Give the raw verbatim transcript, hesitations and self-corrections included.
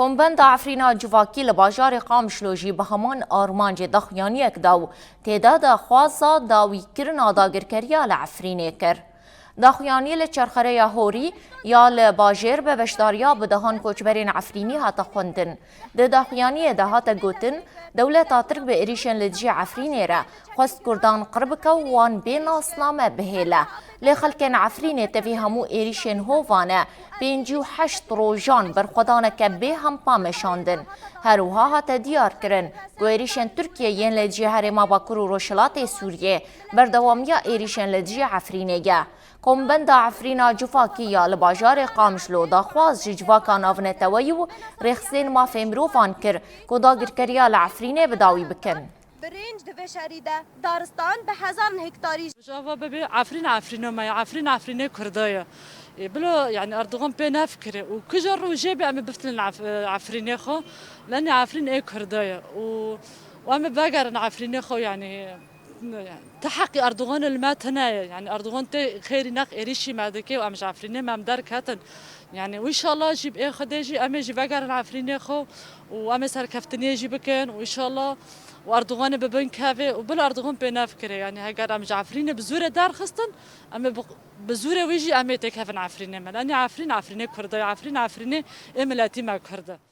Kombenda Efrîna Civakî li bajarê Qamişlo jî bi heman armancê daxuyaniyek da û tê de daxwaza dawîkirina dagirkeriya li Efrînê kir. Daxuyanî li Çerxereya Horî ya li bajêr bi beşdariya bi dehan koçberên Efrînî hate xwendin. Di daxuyaniyê de hate gotin, dewleta Tirk bi êrîşên li dijî Efrînê re xwest Kurdan qir bike û wan bê nasname bihêle. Lê xelkên Efrînê tevî hemû êrîşên hova ne pêncî û heşt rojan berxwedaneke bê hempa meşandin. Her wiha hate diyar kirin ku êrîşên Tirkiyê yên li dijî herêma Bakur û Rojhilatê Sûriyê berdewamiya êrîşên li dijî Efrînê ye. Kombenda Efrîna Civakî ya li bajarê Qamişlo daxwaz ji civaka navneteweyî û rêxisên mafê mirovan kir ku dagirkeriya li Efrînê bi dawî bikin. Birinc di vê şerî de daristan bi hezaran hektarî. Rojava bibe Efrîn Efrîna me ye, Efrîn Efrînê Kurda ye. Ê, bilo, yani Erdogan pê nefikire û kija rojê be em ê biftilin Ef-, Efrînê xwe. Lenê Efrîn ê Kurda ye û, û em ê vegerin Efrînê xwe, yani, yani, ti heqî Erdogan li me tune ye. Yani Erdogan tê xêrî nex êrîşî me dike û em ji Efrînê me em derketin. Yani û înşallah jî bi ê Xwedê jî em ê jî vegerin Efrînê xwe û em ê serkeftiniyê jî bikin û înşallah û Erdoganê bi bin kevê û bila Erdogan pê nefikire. Yani heger em ji Efrînê bi zûrê derxistin, em ê bi, bi zûrê wî jî em ê têkevin Efrînê me. Lenê Efrîn, Efrînê Kurda ye, Efrîn, Efrînê ê miletî me Kurd e.